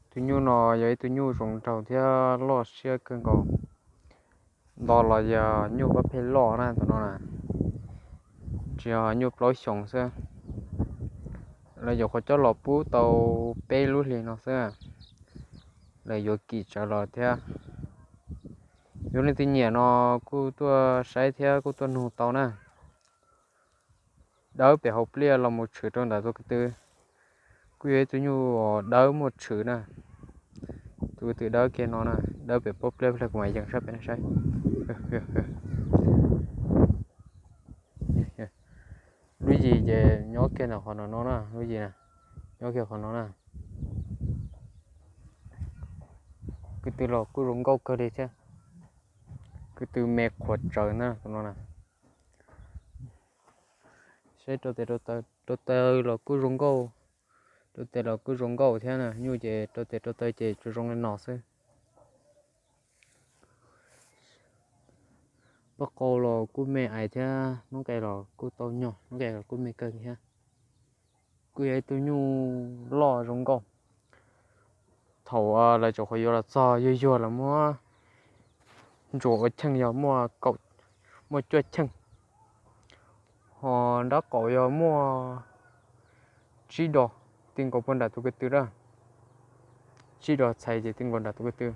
Tus nyuj no yog ib tug nyuj zoo nraug thiab loj siab kawg nkaus. Nto los yog nyuj pab pheej loj na tus no na, tsis yog nyuj plaub xyoos xwb. Lawv yuav qhuav coj los pub tau peb lub hlis no xwb, lawv yuav kim tsawv los thiab. Yog leej twg nyiam no kuj tuaj saib thiab kuj tuaj nug tau na. Dawb pem hauv pliaj los mus tshwm rau ntawm tus ko tw. Kuj yog ib tug nyuj dawb muaj tshwm na. Tus ko tw dawb kiag no na, dawb pem pob pliaj pliag kuv mam yees sab pem saib. Lub yim ces nyob kiag ntawm qhov no no na, lub yim na, nyob kiag qhov no na. Ko tw los kuj zoo nkauj kawg li thiab. Ko tw me qhuav tsawv na tus no na. Saib rau tes rau taw los kuj zoo nkauj, rau tes los kuj zoo nkauj thiab na, nyuj ces rau tes rau taw ces tsuas zoo li no xwb. Pob qau los kuj me aiv thiab, hnub qes los kuj tau nyog, hnub qes los kuj me kawg thiab. Kuj yog ib tug nyuj loj zoo nkauj. Thaum lawv tseem qhuav yuav los txog yuag yuag los muab ntsuas ua cheej yog muaj cuaj cheej, ho nrab qaum yog muaj tsib dos, ti nkaus puag nram tus ko tw lawm. Tsib dos txhais ces ti nkaus nram tus ko tw.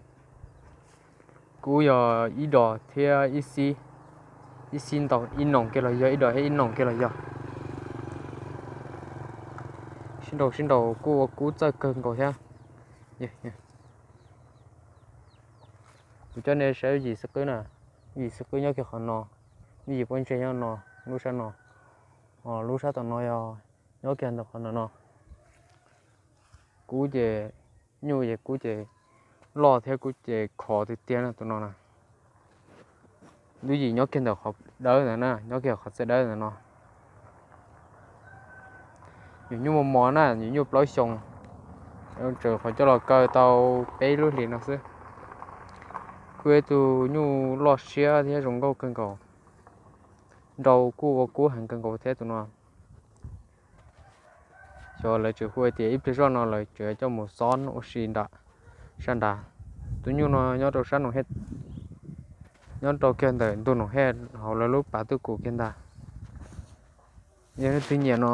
Kub yog ib dos thiab ib xib, ib xib ntau ib noos kiag los yog, ib dos thiab ib noos kiag los yog. Sib nraus sib nraus kuj ua kub txawj kawg nkaus thiab. Kuv coj nej saib lub yim xwb qwb na, lub yim xwb qwb nyob kiag qhov no, lub yim pob ntseg nyob no, lub sab no, lub sab tom no yog nyob kiag ntawm qhov no no. Kub ces, nyuj ces kub ces loj thiab kub ces khov tiag tiag na tus no na. Lub yim nyob kiag ntawm qhov dawb ntawd na, nyob kiag qhov txaj dawb ntawm no. Nyuam nyuj mos mos na, nyuam nyuj plaub xyoos, tseem qhuav coj los kaw tau peb lub hlis no xwb. Kuj yog ib tug nyuj loj siab thiab zoo nkauj kawg nkaus. Nrau kuj ua kub heev kawg nkaus thiab tus no. Xyov lawv tseem hu tias ib pliag zoj no lawv tseem coj mus xob ua si nram sab nrad. Tus nyuj no nyob rau sab Noom Hej, nyob rau kiag ntawm ntug Noom Hej hauv lawv lub pas tuj kum kiag ntag. Yog leej twg nyiam no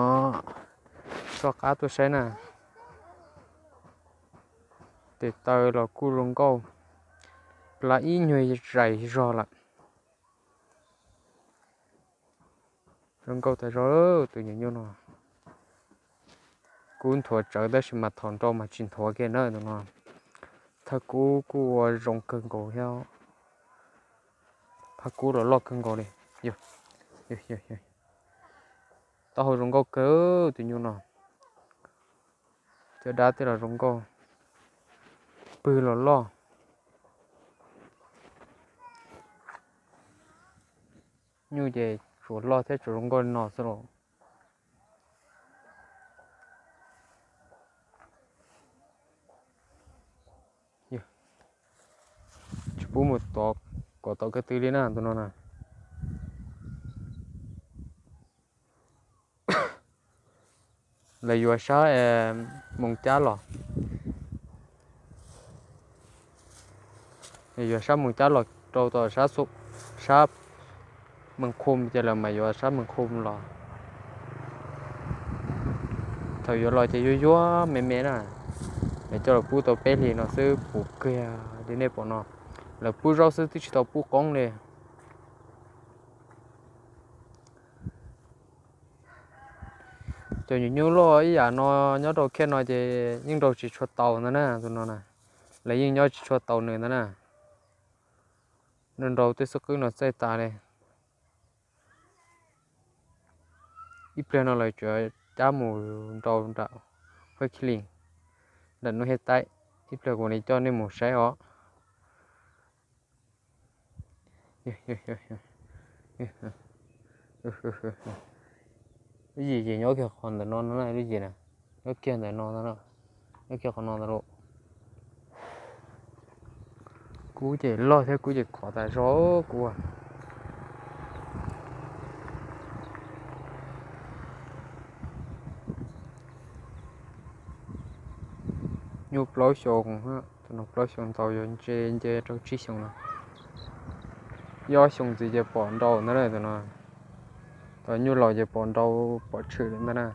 soj qab tuaj saib na. Tes taw los kuj zoo nkauj, plab ib nyuag zais zog lawm. Zoo nkauj tas zog tus nyuam nyuj no. Kub nthuav tsawv tab sis mas thaum nrau mas tsis nthuav kiag na tus no. Thawj kub kuj ua zoo kawg nkaus thiab. Phab kub los loj kawg nkaus li. Taub hau zoo nkauj kawg tus nyuj no. Cov dab tej los zoo nkauj, pwg los loj. Nyuj ces tsuas loj thiab tsuas zoo nkauj li no xwb los. Tsis pub mus tod, kom tau ko tw li na tus no na. Lawv yuav sab Moos Cab los, lawv yuav sab Moos Cab los rau tom sab Mees Khum ces lawv mas yuav sab Mees Khum los. Thaum yuav los ces yuag yuag me me na, lawv coj los pub tau peb hlis no xwb puv kiag li nej pom no. Lawv pub zaub xwb twb tsis tau pub qoob li. Cov nyuam nyuj loj ib yam no nyob rau kiag no ces yeej nrau tsis tshua taus ntag na tus no na. Lawv yeej nyob tsis tshua taus nws ntag na. Nrau nrau tej xwb qwb no txaij tas li. Ib pliag no lawv tsuas cab mus nrau nram Huab Khib Lis, nram Nuj Hej Taib. Ib pliag kuv li coj nej mus saib os. Lub yim ces nyob kiag qhov ntawm no no, lub yim na, nyob kiag ntawm no, nyob kiag qhov no ntawd lauj. Kub ces loj thiab kub ces khov tas zog kub. Nyuj plaub xyoo, tus no plaub xyoo ntau, yuav nce nce rau tsib xyoos no. Ob xyoo ntxiv ces pom nrau ntag na tus no. Thaum nyuj laus ces pom nrau pom tshwm ntag na.